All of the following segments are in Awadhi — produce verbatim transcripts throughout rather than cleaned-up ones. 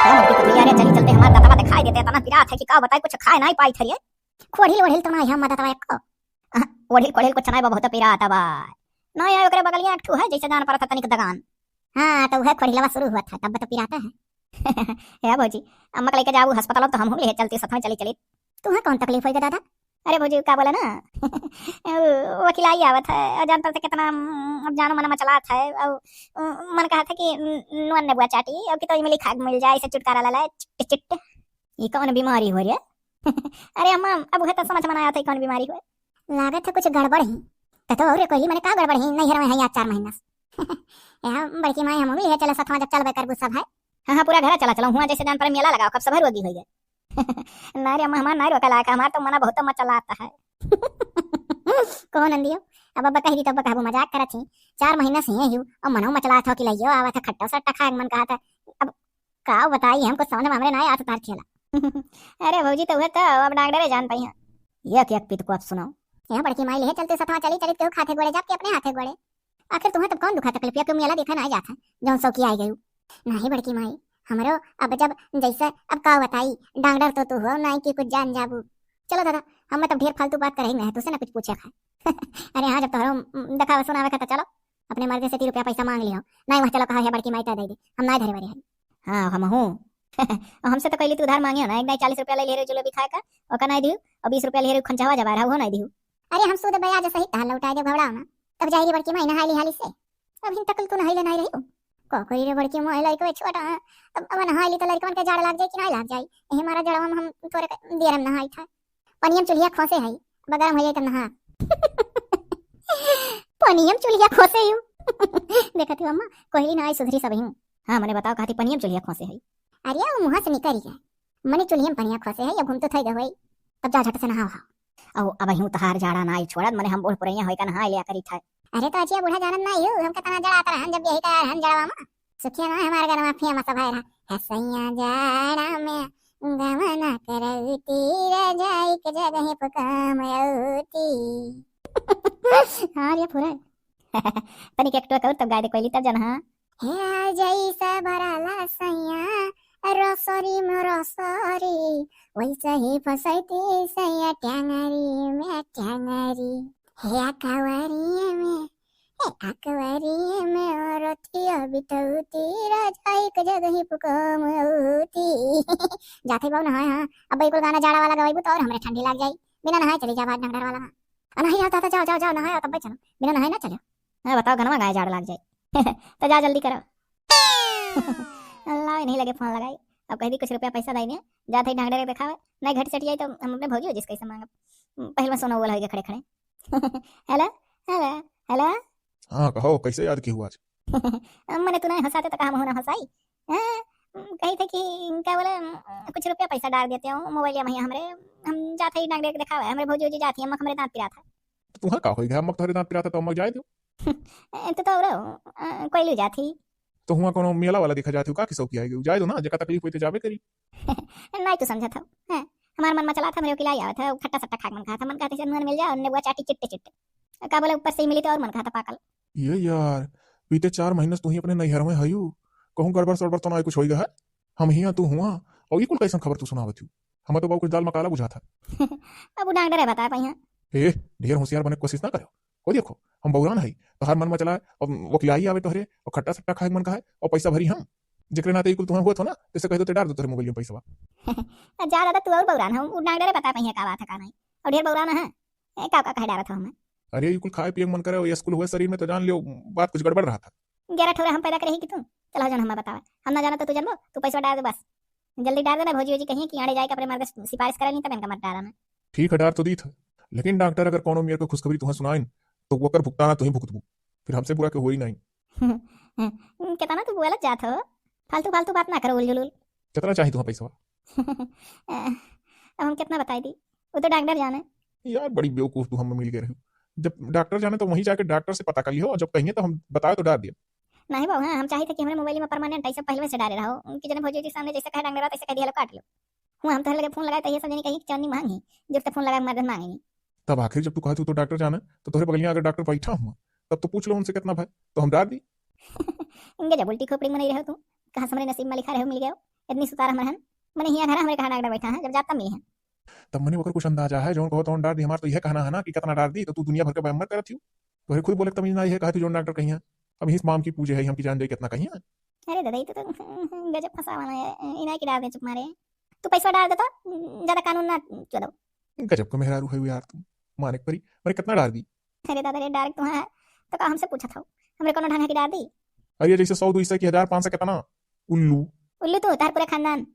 हम की तो भैया रे, चली चलते, हमार दतवा दिखाई देते, इतना पिरात है कि का बताई, कुछ खाए नाहीं पाई थे रे। खोड़िल ओढ़िल तो नाहीं है मदतवा एको। अह, ओढ़िल कोढ़िल कुछ नाहीं बा, बहुत पिरात बा। नाहीं है, ओकरे बगलिया एक ठू है, जैसे जान पड़त है तनिक दगान। हाँ, तो वह खोड़िलवा शुरू हुआ था, तब तो पिरात है। हे भौजी, अम्मा के लेके जाबू अस्पताल तो हम हूँ ले चलती, साथ में चली चली। तुहे कौन तकलीफ होई गे दादा? अरे भौजी, का बोला ना, वो वकीलाई आवत है, और जान पड़ता कितना, उम, अब जानो मन मचलात है, और, उम, मन कहत है कि, उम, नुआ नेबुआ चाटी, और कि तो इमली खा के मिल जाए, इसे छुटकारा ला लाए, चिट्ट चिट्ट। ये कौन बीमारी हो रे? अरे अम्मा, अब उहे तो समझ में ना आवत है कौन बीमारी हो। लागत है कुछ गड़बड़ ही। त तो और कोई मने का गड़बड़ ही, नैहर में है आज चार महीना से। या बड़की माई, हम भी है, चलो सथवा जब चलबे करबू सब है। हाँ, हाँ, पूरा घर चला चलो, हुआ जैसे जान पर मेला लगाओ, कब सब रोगी हो गए। ना रे अम्मा, हमार ना रोका लायक, हमार तो मना बहुत मचलात है। कहो नंदियो, अब अब कह दी तब कहबू मजाक करत ही। चार महीना से यही हूँ, अब मनो मचलात हो कि लइयो आवत है, खट्टा सट्टा खाए के मन कहत है। अब का बताई, हमको समझ में हमरे ना आवत तार खेला। अरे भौजी, तो उहे तो अब डॉक्टरे जान पाई हैं। एक एक पित को अब सुनाओ। यहाँ बड़की माई ले चलते सथवा चली चली, केहू खाते गोड़े जाके अपने हाथे गोड़े। आखिर तुम्हें तब कौन दुखा तकलीफ, क्यों मेला देखा ना जात है, जौन सौकी आई गयू। नाही बड़की माई, हमरो अब जब जैसे अब का बताई, डांगडर तो तू हो, नाही कि कुछ जान जाबू। चलो दादा, हम तब ढेर फालतू बात करे ही नहीं, तुझसे ना कुछ पूछे खाए। अरे हाँ, जब तोहरो, उम, देखावे सुनावे का तो चलो, अपने मर्दे से तीन रुपया पैसा मांग लियो। नाही वह चलो कहा है बड़की माई तो दे दे, हम नाही धरे बरे है। हाँ, हम हूँ। हमसे तो कहली तू उधार मांगियो ना, एक दाई चालीस रुपया ले ले रहे जुलेबी खाए का, ओका नाही दियो, और बीस रुपया ले रहे खंचावा जवार है, वो नाही दियो। अरे हम सूद ब्याज सहित तहार लौटाए देब, घबराओ ना। तब जाई रे बड़की माई नहाई ली हाली से। अभी तक तू नहाई ले नाही रही हो। का करी रे बड़की माई, लइकवे छोटा है। अब, अब नहाई ली तो लइकवन के जाड़ लाग जाई कि नाही लाग जाई? यही मारा जड़वा में हम तोरे के दियरम नहाई था। पनियम चुलिया खोसे हई, अब गरम हो जाई तब नहा। पनियम चुलिया खोसे यू। देखत ही अम्मा, कोहली ना आई सुधरी सब हूँ। हाँ, मने बताओ, कहती पनियम चुलिया खोसे हई। अरे, वो मुँह से निकल गया। मने चुलियम पनिया खोसे है, या घूम तो थई गई। तब जा झट से नहाओ, हाँ। औ अब यूं तहार जाड़ा ना आई छोड़त, मने हम बूढ़ पुरैया होई का नहाए लिया करी था। अरे तो अजिया बूढ़ा जानत ना यू, हमके तना जड़ा आता रहन, जब यही का रहन जड़वा में। सुखिया ना हमार गरमा फेमस भय रहा। हसैया जाड़ा में गमना करौती, रजाई के जगह पे काम औती। हाँ रे फुरन। तनिक एक टोक और तब गाय दे कोयली तब जन, हाँ। हे आ जैसा भराला सैया, रसरी में रसरी, वैसे ही फसैती सैया टंगरी में टंगरी। हे आ कवरी में, हे आ कवरी में, रतिया बितौती, रजाई के जगह पुकम औती। जाते बाबू नहाए, हाँ। अब ई कुल गाना जाड़ा वाला गवाइबू तो और हमरे ठंडी लाग जाई। बिना नहाए चली जाबा डंगडर वाला, हाँ। आ, नहीं जाता था, जाओ, जाओ, जाओ, नहाए, तब चलो। बिना नहाए ना चलो। हाँ, बताओ, गनवा गाए जाड़ लाग जाए। तो जा जल्दी करो। अल्लाह, इन्हीं लगे फोन लगाई। अब कह दी कुछ रुपया पैसा दे दे, जात है ढांगड़े रे देखावे। नहीं घट सट जाए तो हम अपने भौजी हो जिस कैसे मांगब। पहले में सोना वाला होइगे खड़े खड़े। हेलो, हेलो, हेलो। हाँ, कहो, कैसे याद की हुआ आज? मने तू नहीं हंसाते तो कहा मुँह ना हंसाई। हाँ, कही थे कि क्या बोले, कुछ रुपया पैसा डाल देते हो मोबाइल में हमरे, हम जात है ढांगड़े के देखावे, हमरे भौजी जी जाती है, अम्मा हमरे दांत पिरात है। तो तुहां का होई गया, अम्मा तोहरे दांत पिरात है तो अम्मा जाए दो। ए, तो, तो रहो, अ, कोयलू जात ही। तो हुआ कोनो मेला वाला देखा जात हो का, कि सौकी आएगी? जाए दो ना, जेका तकलीफ होई तो जाबे करी। नहीं तू समझत हो, हैं? हमार मन मचला था, मेरे वकील आई आवत है, खट्टा सट्टा खाक मन कहा था, मन कहते से नुन मिल जाए, उनने वो चाटी चिट्टे चिट्टे। का बोले ऊपर से ही मिली तो और मन कहा था पाकल। ये यार, बीते चार महीने से तू ही अपने नैहर में हयू, कहूँ गड़बड़ सड़बड़ तो ना कुछ होई गया है? हम हिया तू हुआ, और ये कुल कैसन खबर तू सुनावत हूँ? हमें तो बहुत कुछ दाल मकाला बुझा था। अब वो डॉक्टर है बता पाई हैं। ए, ढेर होशियार बने के कोशिश ना करो। वो देखो, हम बौरान है, तोहार मन मचला, अब वकिलाई आवे तोहरे, और खट्टा सट्टा खाए के मन का है, और पैसा भरी हम। जेकरे नाते ई कुल तुहां हुआ थो ना, जैसे कह दो ते डाल दो तोहरे मोबाइल में पैसवा। जा दादा, तू और बौरान हो, वो डॉक्टर है बता पाई हैं का बात है का नहीं। और ढेर बौरान है, ए, का, का कहे डारत हो हमें? अरे, ई कुल खाए पिए के मन करे, और ये स्कूल हुए शरीर में तो जान लियो, बात कुछ गड़बड़ रहा था। ग्यारह ठोरा हम पैदा करे ही कि तू? चल, हो जौन हमें बतावे। हम ना जाना तो तू जानबो, तू पैसा डाल दे बस। जल्दी डाल देना, भौजी, भौजी कहिए कि आड़े जाए के अपने मर्द से सिफारिश करे नहीं, तब इनका मत डाला ना। ठीक है, डाल तो दी था, लेकिन डॉक्टर अगर कोनो मेर को खुशखबरी तुहां सुनाइन, तो वो कर भुगताना तुही भुगतबू, फिर हमसे बुरा के होई नहीं। कितना तू बोलत जात हो, फालतू फालतू बात ना करो, उलझुल उल। कितना चाही तुहां पैसा? अब हम कितना बताई दी, वो तो डॉक्टर जाने। यार, बड़ी बेवकूफ तू हम मिल गए रहे। जब डॉक्टर जाने तो वहीं जाके डॉक्टर से पता कर लियो, और जब कहिए तो हम बताए तो डाल दियो। नहीं बाबू, हाँ, हम चाहिए थे कि हमारे मोबाइल में परमानेंट ऐसे पहले से डाले रहो, उनकी जने भौजी के सामने जैसे कहे डॉक्टर तैसे कह दिया लो, काट लो। हुआ हम तोहरे लगे फोन लगाए तो ये सब जने कही कि चन्नी महंगी, जरूरत फोन लगा के मदद मांगे नहीं। तब आखिर जब तू कहा तू तो डॉक्टर जाना, तो तोहरे बगलिया अगर डॉक्टर बैठा हुआ, तब तो पूछ लो उनसे कितना भाई, तो हम डाल दी। इनके जब उल्टी खोपड़ी में नहीं रहो तू, कहाँ से हमारे नसीब में लिखा रहो मिल गया हो। इतनी सुतार हमरे हन। मने हियाँ घर हमरे कहाँ डॉक्टर बैठा है, जब जाता मिली है। तब मने ओकर कुछ अंदाजा है, जौन कहो तौन डार दी। हमार तो यह कहना है ना कि कितना डार दी, तो तू दुनिया भर के बहम मत करत हियो। तोहरे खुद बोले के तमीज ना है, कहा तू जौन डॉक्टर कहिया। अब यही माम की पूजे है, हम की जान जाए कितना कहिया। अरे दादा, ये तो, तो गजब फंसावा ना है, इनाय की डार दे चुप मारे। तू पैसा डार देता, ज्यादा कानून ना चलो। गजब का मेहरारू है यार तू, माने के परी। अरे कितना डार दी? अरे दादा रे, डार तुम्हारा है, तो का हमसे पूछत हो? हमरे कोनो ढंग है कि डार दी? अरे जैसे सौ, दो सौ की हजार, पाँच सौ कितना? उल्लू। उल्लू तू, तार पूरा खानदान।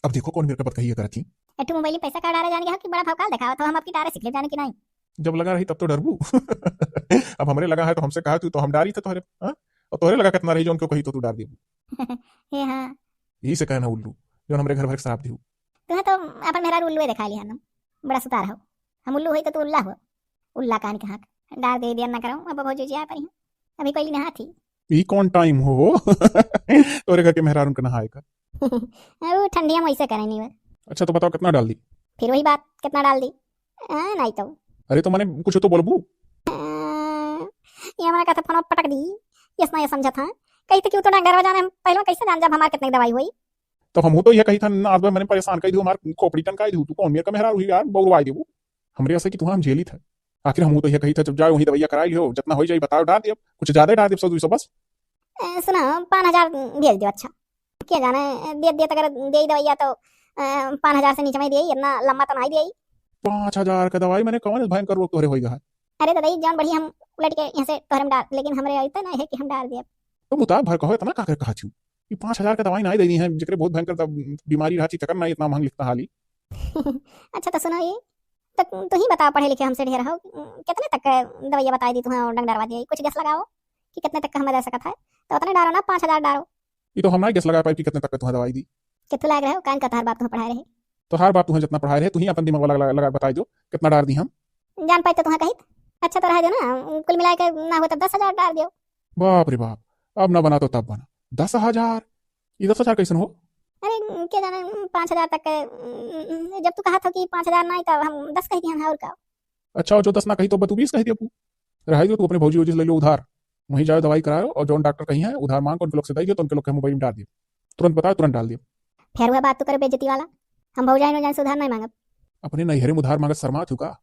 अब देखो कौन मेरे का बतकही करत ही। एठू मोबाइल में पैसा का डारे जान गया हो कि बड़ा भौकाल देखावत हो, हम आपकी डारे सीख ले जाने की नहीं। जब लगा रही तब तो डरबू। अब हमरे लगा है तो हमसे कहा तू, तो हम डारी थे तोहरे, हाँ? और तोहरे लगा कितना रही जो उनको कही तो तू डार देबू। हे हाँ। यही से कहना उल्लू, जो हमरे घर भर के शराब दिहू। तुम्हें तो अपन मेहरारू उल्लू देखा लिया ना, बड़ा सुतार हो। हम उल्लू होई तो तू उल्ला हो, उल्ला कान के हाँक। डार दे दिया ना करो, अब भौजी जी आ परी हैं, अभी कोई नहा थी। ई कौन टाइम हो, हो? तोरे घर के मेहरारून के नहाए का। वो ठंडिया में वैसे करे नहीं बा। अच्छा तो बताओ कितना डाल दी? फिर वही बात, कितना डाल दी? आ, नहीं तो। अरे तो माने कुछ तो बोलबू। आ, ये हमारा कहते फोन पटक दी, यस ना ये समझत हाँ। कही तो क्यों तो डॉक्टर जाने, हम पहले कैसे जान जब हमार कितने की दवाई हुई? तो हमहू तो यह कही था ना, आज मैंने परेशान कही दियो, हमार खोपड़ी टनकाई दियो, तू कौन मेरे का मेहरारू हुई यार, बउरवाई देबू। हमरे ऐसे कि तुहाँ हम झेली था। आखिर हमहू तो यह कही था, जब जाओ वहीं दवाइयाँ कराई लियो, जितना हो जाए बताओ, डार दियो, कुछ ज्यादा डार दियो, सौ दो सौ बस। ए, सुना, पाँच हजार भेज दियो। अच्छा, क्या जाने, दे दिया तो अगर दे ही दवाइयाँ तो, ए, पाँच हजार से नीचे में दे ही, इतना लंबा तो नहीं दे ही। पाँच हजार का दवाई, मैंने कौन भयंकर रोग तोहरे होई गया है? अरे दादा, ई जौन बढ़िया हम उलट के यहाँ से तोहरे में डाल, लेकिन हमरे ऐसा ना है कि हम डाल दिया। तो मुताब भर कहो, इतना का कर कहा छू? ये पाँच हजार का दवाई नहीं देनी है, जेकरे बहुत भयंकर दब-, बीमारी रहा थी, तकर ना इतना महंग लिखता हाली। अच्छा तो सुनो ये, तो तू ही बताओ, पढ़े लिखे हमसे ढेर हो, कितने तक के दवाइयाँ बताई दी तुम्हें और डंग डरवा दिया, कुछ गैस लगाओ कि कितने तक का हमें दे सकत है, तो उतने डारो ना, पाँच हजार डारो। ये तो हम ना गैस लगा पाए कि कितने तक का तुम्हें दवाई दी। कितु लाग रहे हो, कान का तोहार बाप तुम्हें पढ़ाए रहे? तोहार बाप तुम्हें जितना पढ़ाए रहे, तू ही अपन दिमाग वाला लगा, लगा बताई दो, कितना डार दी हम। जान पाई तो तुम्हें कहित। अच्छा तो रह दो ना, कुल मिला के ना हो तब दस हजार डार दियो। बाप रे बाप, अब ना बना तो तब बना। दस हजार? ये दस हजार कैसन हो? अरे, के जाने, पाँच हजार तक के, जब तू कहा था कि पाँच हजार ना, तब हम दस कह दिया, और का? अच्छा, जो दस ना कही तो अब तू बीस कह दिया। रहाई दो, तू अपने भौजी वौजी से ले लो उधार, वहीं जाओ दवाई कराओ, और जौन डॉक्टर कही है उधार मांग, उनके लोग से दई दियो, तो उनके लोग के मोबाइल में डाल दियो, तुरंत बताओ, तुरंत डाल दियो। फिर वह बात तू करे बेइज्जती वाला, हम भौजाई न जान से उधार नहीं मांगब। अपने नैहरे में उधार मांगत शर्मा थू का?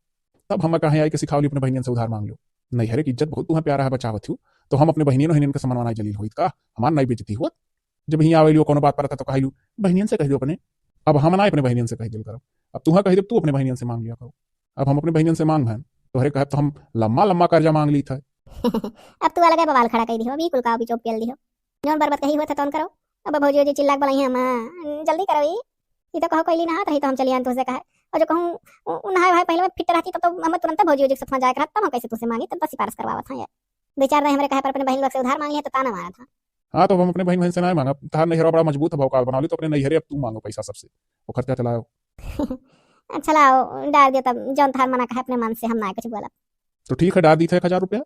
तब हम कहे आई के सिखावली अपने बहनियन से उधार मांग लो। नैहरे की इज्जत बहुत तुम्हें प्यारा है, बचावत हूँ, तो हम अपने बहनियन वहनियन के समान वनाई जलील होइत का? हमार नहीं बेइज्जती हुआ? जब हियाँ आवे लियो कोनो बात पर तो कहिलू, बहनियन से कह दो अपने। अब हम ना अपने बहनियन से कह दिल करब, अब तुम्हें कह देब, तू अपने बहनियन से मांग लिया करो। अब हम अपने बहनियन से मांग भन, तोहरे कहब तो हम लम्मा लम्मा कर्जा मांग ली था। अब तू अलगे बवाल खड़ा कर दिहो, अभी कुल का अभी चोप पेल दिहो। जौन बरबत कही हुआ था तौन करो। अब भौजी वौजी चिल्ला के बोलाई है, "अम्मा, जल्दी करो ई। ई तो कहो कोई नहात रही तो हम चली आन तुझसे कहे। और जो कहूँ उ, उ नहाए भाई पहले में फिट रहती तब तो हम तुरंत भौजी वौजी के साथ में जाए करत, तब हम कैसे तुझसे मांगी, तब तो सिफारिश करवावत हैं ये। दो चार दाई हमरे कहे पर अपने बहन लोग से उधार मांगी है तो ताना मारा था।" हाँ, तो अब हम अपने बहन बहन से ना मांगा, तहार नैहरवा बड़ा मजबूत है, भौकाल बना ली, तो अपने नैहरे अब तू मांगो पैसा सबसे, वो खर्चा चलाओ। अच्छा लाओ, डाल दियो तब, जौन तहार मना कहे अपने मन से, हम ना कुछ बोलब। तो ठीक है, डाल दी था एक हजार रुपया।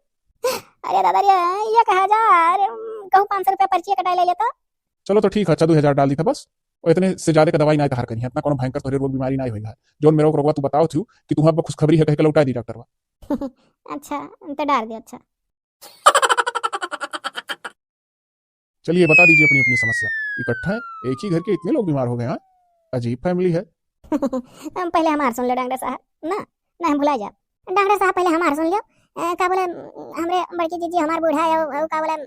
अरे दादा रे, एक हजार, कहूँ पाँच सौ रुपया पर्ची कटाई ले लेता। चलो तो ठीक है, अच्छा दो हजार डाल दी था बस, और इतने से ज्यादा का दवाई ना तहार करी है, इतना कोनो भयंकर तोहरे रोग बीमारी ना होई है। जौन मेरे को रोगवा तू बताओ थी कि तुम्हारे खुशखबरी है कह के लौटा दी डॉक्टरवा। अच्छा, तो डाल दे, अच्छा। चलिए बता दीजिए अपनी अपनी समस्या। इकट्ठा है, एक ही घर के इतने लोग बीमार हो गए हैं, अजीब फैमिली है। हम पहले हमार सुन लो डॉक्टर साहब। ना, ना हम भुला जा। डॉक्टर साहब पहले हमार सुन लो। अ, का बोले, हमरे बड़की जीजी हमार बूढ़ा है, अउ, अउ का बोले,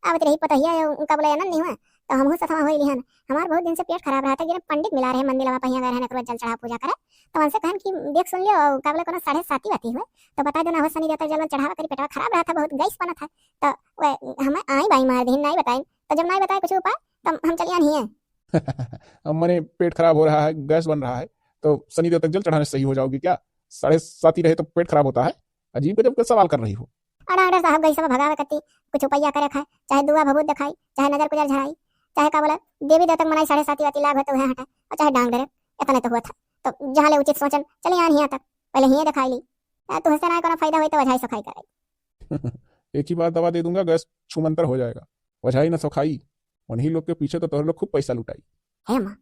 आवत रही पतोहिया, अउ का बोले, आनंद नहीं हुआ, तो हमहू सथवा होई लिहन। हमार बहुत दिन से पेट खराब रहा था, जरा पंडित मिला रहे मंदिर में, पहिया गए रहन, एक रोज जल चढ़ा पूजा करे, तो उनसे कहन कि देख सुन लियो, अउ का बोले, कोनो साढ़े साती वाती हुए, तो बता दो ना हो, शनि देवता जल चढ़ावा करी, पेटवा खराब रहा था, बहुत गैस बनत है, तो वह हम आई बाई मार दीन, नहीं बताई, तो जब नहीं बताए कुछ उपाय, तो हम चलिए नहीं है। अब मने पेट खराब हो रहा है, गैस बन रहा है, तो शनि देव तक जल चढ़ाने से सही हो जाओगी क्या? साढ़े साती रहे तो पेट खराब होता है? अजीब गजब के सवाल कर रही हो। अरे डॉक्टर साहब, गैस में भगावे कत्ती कुछ उपाय करे खाए, चाहे दुआ भभूत दिखाई, चाहे नजर कुजर झड़ाई, चाहे का बोला, देवी देव तक मनाई साढ़े साती वाती लाग हो तो वह हटा, और चाहे डांग डरे, इतने तो हुआ था। तो जहाँ ले उचित सोचन, चले आन हियाँ तक, पहले हियाँ दिखाई ली। आ, तुहसे ना कोनो फायदा होई तो वझाई सखाई कराई। एक ही बार दवा दे दूंगा, गैस छूमंतर हो जाएगा। वझाई न सखाई, उन्हीं लोग के पीछे तो तोहरे लोग खूब पैसा लुटाई। हे माँ,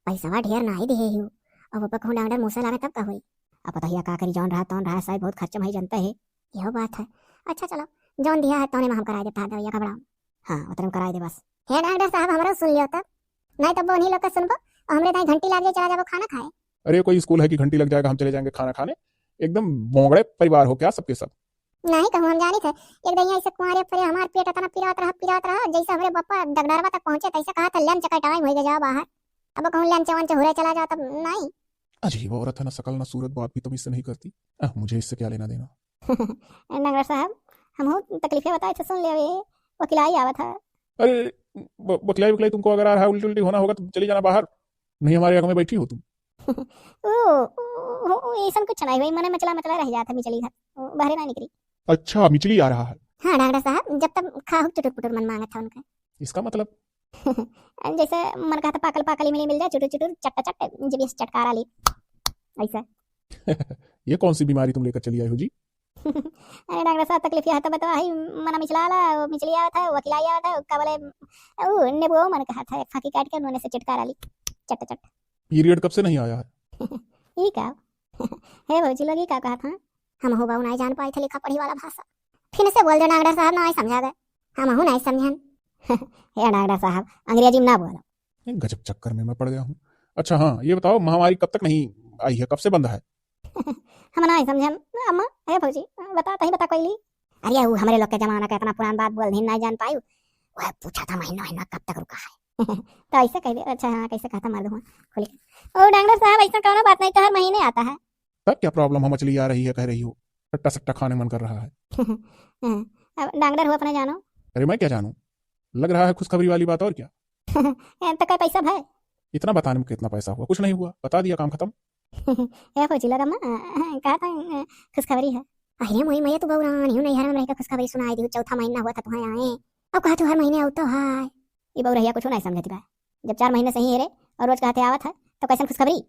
पैसवा ढेर ना ही दिहे हियो, अब ओपर कहूँ डांग डर मूसा लागे तब का होई? अब पतोहिया का करी, जौन रहा तौन रहा, साहब बहुत खर्च में ही जनता है। यह बात है। अच्छा चलो, जौन दिया है तौने में हम कराई देता है दवाइया, घबराओ। हाँ, उतरे में कराई दे बस। हे डॉक्टर साहब, हमरो सुन लियो तब। नहीं तब उन्हीं लोग का सुनबो, और हमरे ताई घंटी लाग जाए, चला जाबो खाना खाए। अरे कोई स्कूल है कि घंटी लग जाएगा, हम चले जाएंगे खाना खाने? एकदम बोंगड़े परिवार हो क्या सबके सब? नहीं कहूँ हम जानी थे, एक दिन ऐसे कुंवारे फरे हमार पेट इतना पिरात रहा, पिरात रहा, जैसे हमरे बप्पा डगडरवा तक पहुँचे, तैसे कहा था, "लेम चकटाई होई गए, जाओ बाहर।" अब कहूँ, "लेम चवन चहुरे चला जाओ," तब नहीं। अजीब औरत है, ना शकल ना सूरत, बात भी तमीज से नहीं करती। आह, मुझे इससे क्या लेना देना। डॉक्टर साहब, हम हो तकलीफे बताए थे, सुन ले, वकिलाई आवत है। अरे, ब-, बकलाई बकलाई तुमको अगर आ रहा है, उल्टी उल्टी होना होगा तो चली जाना बाहर, नहीं हमारे आगे में बैठी हो तुम। ओ, ओ, ओ, ऐसन कुछ नहीं भाई, मने मचला मचला रह जाता मिचली घर, ओ, बाहरे ना निकली। अच्छा, मिचली आ रहा है। हाँ डॉक्टर साहब, जब तक खाहू चुटुर पुटुर मन मांगत था उनका। इसका मतलब? जैसे मन कहता पाकल पाकल इमली मिल जाए, चुटुर चुटुर, चट्टा चट, जीभ से चटकारा ली, ऐसा। ये कौन सी बीमारी तुम लेकर चली आई हो जी? अरे डॉक्टर साहब, तकलीफ यह है तो बतावा, ही मना मिचला आला, वो मिचली आवत है, वकिलाई आवत है, का बोले, ऊ नेबुओ मन कहत है, फाकी काट के उन्होंने से चिटकारा ली, चट चट। पीरियड कब से नहीं आया है? ई का? हे भौजी लोग, ई का कहत हैं? हम हो बाऊ नहीं जान पाई थे लिखा पढ़ी वाला भाषा। फिर से बोल दे डॉक्टर साहब, नहीं समझा गए, हम हूँ नहीं समझन। हे डॉक्टर साहब, अंग्रेजी में ना बोलो। ये गजब चक्कर में मैं पड़ गया हूँ। अच्छा हाँ, ये बताओ, महामारी कब तक नहीं आई है, कब से बंद है? हम नहीं समझन अम्मा। हे भौजी, बता, तही बता कोई ली। अरे वो हमरे लोग के जमाना का इतना पुरान बात बोल नहीं, नहीं जान पायू। वह पूछा था महीना महीना कब तक रुका है। तो ऐसे कह दे। अच्छा हाँ, कैसे कहता मर्द हुआ, खुल के। ओ डॉक्टर साहब, ऐसा कौनो बात नहीं, तो हर महीने आता है। तब क्या प्रॉब्लम है, मछली आ रही है कह रही हो, चट्टा सट्टा खाने मन कर रहा है। हाँ, अब डॉक्टर हो अपने जानो। अरे मैं क्या जानूं, लग रहा है खुशखबरी वाली बात, और क्या। ए, तो कई पैसा भय? इतना बताने में कितना पैसा हुआ, कुछ नहीं हुआ, बता दिया, काम खत्म। ए फौजी लोग अम्मा, अ, अ, कहा था, अ, खुशखबरी है। अरे मोरी मैया, तू बौरान ही नैहर में रह के खुशखबरी सुनाई दी, चौथा महीना हुआ था तुहां आए, अब कहा तू हर महीने आओ तो है। ये बौरहिया कुछ नहीं समझती बा, जब चार महीने से ही हेरे और रोज कहते आवत है तो कैसन खुशखबरी?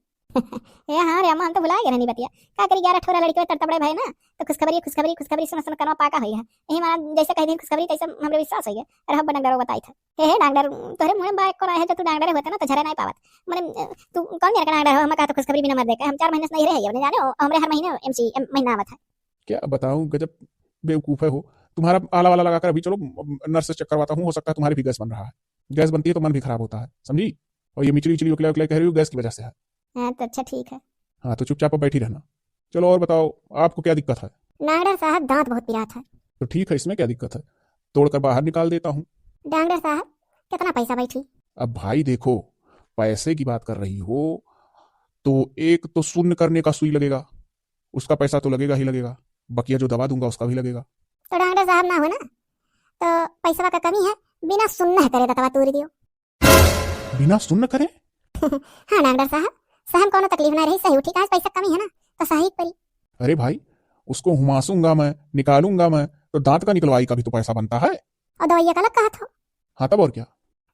ए हाँ रे अम्मा, हम तो भुला गए रहनी बतिया। का करी, ग्यारह ठौरा लड़के तड़तड़े भए ना, तो खुशखबरी, खुशखबरी, खुशखबरी सुन सुन कनवा पाका होई है। यही माना जैसे कह दिन खुशखबरी तैसे हमरे विश्वास होई है। अरे हम डॉक्टर बताई था। हे, हे डॉक्टर, तोहरे मुँह में बात कौन है, जो तू डॉक्टर होते ना तो झरे नहीं पावत। मने, तू कौन मेरे का डॉक्टर हो? हम कहा तो खुशखबरी बिना मत देखे, हम चार महीने से नहीं रहे, अपने जाने हो, हमरे हर महीने एमसी, एम-, महीना आवत है। क्या बताऊं, गजब बेवकूफ है हो। तुम्हारा आला वाला लगाकर अभी चलो, नर्स से चेक करवाता हूँ, हो सकता है तुम्हारी भी गैस बन रहा है। गैस बनती है तो मन भी खराब होता है, समझी? और ये मिचली उचली उकला उकला कह रही हो, गैस की वजह से है। हाँ, तो अच्छा, ठीक है। हाँ, तो चुपचाप अब बैठी रहना। चलो और बताओ, आपको क्या दिक्कत है? डॉक्टर साहब, दांत बहुत पिरात है। तो ठीक है, इसमें क्या दिक्कत है, तोड़कर बाहर निकाल देता हूँ। डॉक्टर साहब, कितना पैसा बैठी? अब भाई देखो, पैसे की बात कर रही हो तो एक तो सुन्न करने का सुई लगेगा, उसका पैसा तो लगेगा ही लगेगा, बकिया जो दवा दूंगा उसका भी लगेगा। तो डॉक्टर साहब ना हो ना, तो पैसवा का कमी है, बिना सुन्न करे दतवा तोड़ दियो। बिना सुन्न करे? हाँ डॉक्टर साहब, सहम कौनो तकलीफ ना रही, सही उठी, आज पैसा कमी है ना, तो सही परी। अरे भाई, उसको हुमासूंगा मैं, निकालूंगा मैं, तो दांत का निकलवाई का भी तो पैसा बनता है। और दवाइया का अलग कहा था। हाँ, तब और क्या?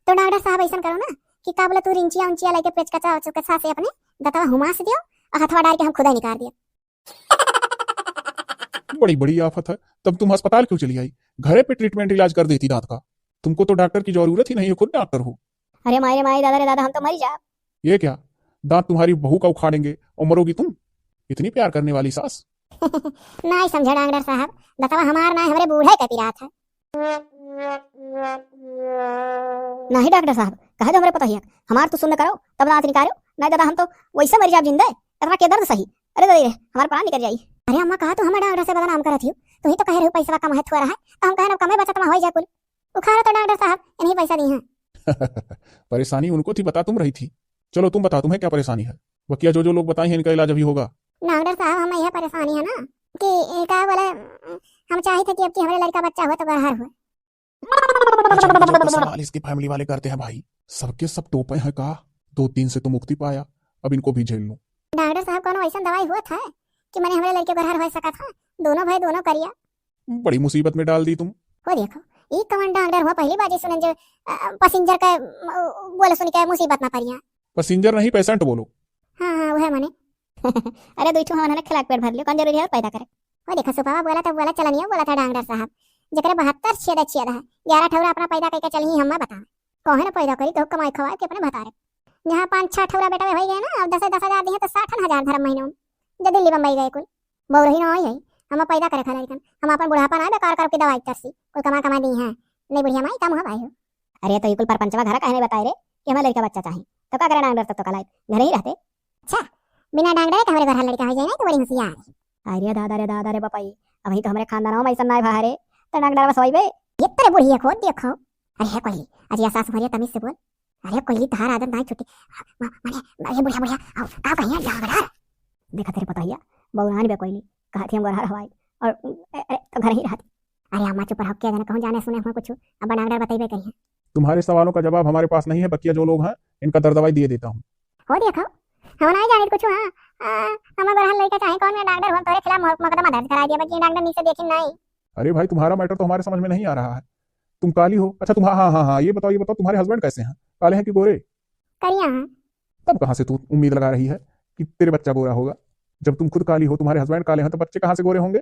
तो डॉक्टर साहब, ऐसा करो ना कि का बोला, तू रिंचिया उंचिया लेके पेचकचा उचकचा से अपने दतवा हुमास दियो और हथवा डाल के हम खुदा ही निकाल दिया। बड़ी बड़ी आफत है, तब तुम अस्पताल क्यों चली आई? घरे पे ट्रीटमेंट इलाज कर देती दांत का। तुमको तो डॉक्टर की जरूरत ही नहीं है, खुद डॉक्टर हो। अरे माई रे माई, दादा रे दादा, हम तो मरी जाब। ये क्या, दांत तुम्हारी बहू का उखाड़ेंगे और मरोगी तुम? इतनी प्यार करने वाली सास। नहीं समझे डॉक्टर साहब, दतवा हमार ना, हमरे बूढ़े के पिरात है। नहीं डॉक्टर साहब, कहे दो हमरे पतोहिया, हमार तो सुन्न करो, तब दांत निकालो, नहीं दादा हम तो वैसे मर जाब जिंदे, इतना के दर्द सही। अरे दादा रे, हमार प्राण निकल जाई। अरे अम्मा, कहा तू हमें डॉक्टर से बदनाम करत हियो, तू ही तो कह रहे हो पैसा कम है, थोड़ा है, तो हम कहन अब कमे बचत में हो जाए कुल। उखाड़ो तो डॉक्टर साहब, इन्हीं पैसा दी हैं। परेशानी उनको थी, बता तुम रही थी। चलो तुम बताओ, तुम्हें क्या परेशानी है? बकिया जो जो लोग बताए हैं, इनका इलाज अभी होगा। डॉक्टर साहब, हमें यह परेशानी है ना कि ए, का बोले, हम चाहे थे कि अब की हमारे लड़का बच्चा हुआ तो गरहर हुआ। जब सवाल इसकी फैमिली वाले करते हैं भाई, सबके सब टोपे हैं का? दो तीन से तो मुक्ति पाया, अब इनको भी झेल लूं। डॉक्टर साहब, कौनो ऐसा दवाई हुआ था कि मैंने हमारे लड़के गरहर हो सका था? दोनों भाई दोनों करिया। बड़ी मुसीबत में डाल दी तुम। हो देखो, ई कौन डॉक्टर हुआ, पहली बार जी सुनन जो, अ, पैसेंजर का, अ, बोले सुन के मुसीबत ना परिया। पैसेंजर नहीं, पेशेंट बोलो। हाँ, हाँ, वह मने। अरे, दुई ठो हमन हन, खिला के पेट भर लियो, कौन जरूरी है और पैदा करे? वो देखा, सुपावा बोला था, बोला चलनिया, बोला था डॉक्टर साहब, जेकरे बहत्तर छेद छेद है, ग्यारह ठौरा अपना पैदा करके चलही, हम बतावे। कौन है ना पैदा करी, तो कमाई खवाए के अपने बतारे। जहाँ पाँच छह ठौरा बेटा हो गए ना, अब दस दस हजार दिए तो साठ हजार धरम महीनों में, जो दिल्ली बम्बई गए कुल। बौरही ना आई है, हम पैदा करे खा लड़कन, हम अपन बुढ़ापा ना बेकार करके दवाई तरसी, कुल कमा कमा दी हैं, नहीं बुढ़िया माई का मुँह भाई हो। अरे तो ई कुल परपंचवा घर काहे नहीं बताए रे कि हमें लड़का बच्चा चाही। तो का करे, डांग डर तब तो कलाई घर ही रहते। अच्छा, बिना डांग डरे के हमरे घर लड़का हो जाए ना, तो बड़ी होशियार है। अरे दादा रे दादा रे बपई, अभी तो हमरे खानदानवा में ऐसा नाई भा रे, तो डांग डर बस वही बे। ये तेरे बुढ़िया को देखो। अरे हे कोयली, आज ये सास हमारी तमीज से बोल। अरे कोयली, तहार आदत नाई छुट्टी। म-, मने, अरे बुढ़िया, बुढ़िया, आओ, का कहिया डांग डर? देखा तेरे पतोहिया, बौरान बे कोयली, कहा थी हम गोरहर हवाई, और, ए, ए, तो घर ही रहती। अरे अम्मा चुप रहो, क्या जाने कहूँ जाने सुने हुए कुछ, अब डांग डर बताइबे करिए। तुम्हारे सवालों का जवाब हमारे पास नहीं है, बकिया जो लोग हैं, इनका दर दवाई दिए देता हूँ। हो देखो, हम नहीं जाने कुछ, हाँ, आ, हमें गोरहर लड़का चाहे, कौन में डांग डर, हम तोरे खिलाफ मु-, मुकदमा दर्ज करा दिया, बल्कि डांग डर नीचे देखी नहीं। अरे भाई, तुम्हारा मैटर तो हमारे समझ में नहीं आ रहा है। तुम काली हो, अच्छा तुम, हाँ, हाँ, हाँ, हाँ, ये बताओ, ये बताओ, तुम्हारे हस्बैंड कैसे हैं, काले हैं कि गोरे? करिया हैं। तब कहाँ से तू उम्मीद लगा रही है कि तेरे बच्चा गोरा होगा, जब तुम खुद काली हो, तुम्हारे हस्बैंड काले हैं, तो बच्चे कहाँ से गोरे होंगे?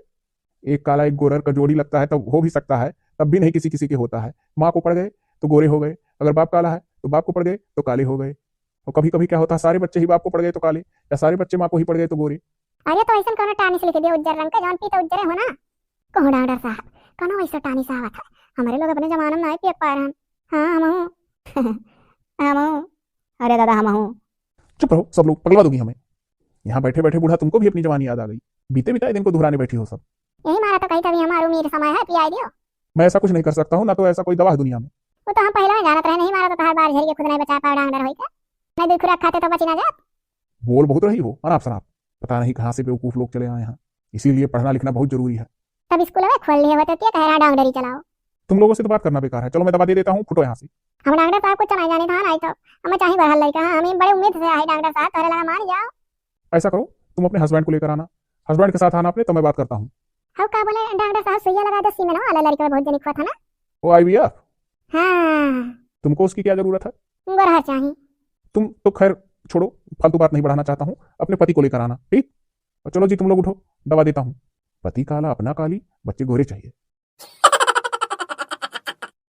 एक काला एक गोरर का जोड़ी लगता है, तब हो भी सकता है, तब भी नहीं किसी किसी के होता है। माँ को पड़ गए तो गोरे हो गए, अगर बाप काला है तो बाप को पड़ गए तो काले हो गए। और कभी कभी क्या होता है, सारे बच्चे ही बाप को पड़ गए तो काले, या सारे बच्चे माँ को ही पड़ गए तो गोरे। अरे तो ऐसा कौनो टानिस लिख दिया उज्जर रंग के, जौन पीते उज्जरे हो ना। कहो डॉक्टर साहब, कौनो वैसा टानिस आवत है? हमारे लोग अपने जमाने में नहीं पिए पाए रहन। हाँ, हम हूँ। हम हूँ। अरे दादा, हम हूँ। चुप रहो, सब लोग पगलवा दोगी हमें। यहाँ बैठे बैठे बूढ़ा तुमको भी अपनी जवानी याद आ गई। बीते बिताए दिन को दोहराने बैठी हो सब। यही मारा तो कही था, अभी हमारा उम्र समय है, पियाई दियो। मैं ऐसा कुछ नहीं कर सकता हूँ, ना तो ऐसा कोई दवा है दुनिया में। वो तो हम पहले में जानत रहे, नहीं मारा तो तहार बार झरी के खुद नहीं बचा पाए, डांग डर होई का? नहीं, दो खुराक खाते तो बची ना जात। बोल बहुत रही हो, अनाप शनाप। पता नहीं कहाँ से बेवकूफ लोग चले आए हैं, इसीलिए पढ़ना लिखना बहुत जरूरी है। तब स्कूल में खोल लिए होते, क्या कह रहा डांग डरी चलाओ? तुम लोगों से तो बात करना बेकार है। चलो, मैं दवा दे देता हूँ, फुटो यहाँ से। हम डॉक्टर साहब कुछ नहीं जाने था, नहीं तो हमें चाहे बढ़ल लड़का है, हमें बड़े उम्मीद से आई डॉक्टर साहब, तोरे लगा मान जाओ। ऐसा करो, तुम अपने हस्बैंड को लेकर आना, हस्बैंड के साथ आना अपने, तो मैं बात करता हूँ। हम का बोले डॉक्टर साहब, सुइया लगा दे, सीमेन वाला लड़का बहुत जनिक हुआ था ना। वो आईवीएफ? हाँ। तुमको उसकी क्या जरूरत है? गोरहर चाहिए। तुम तो खैर छोड़ो, फालतू बात नहीं बढ़ाना चाहता हूँ, अपने पति को लेकर आना, ठीक? और चलो जी, तुम लोग उठो, दवा देता हूँ। पति काला, अपना काली, बच्चे गोरे चाहिए।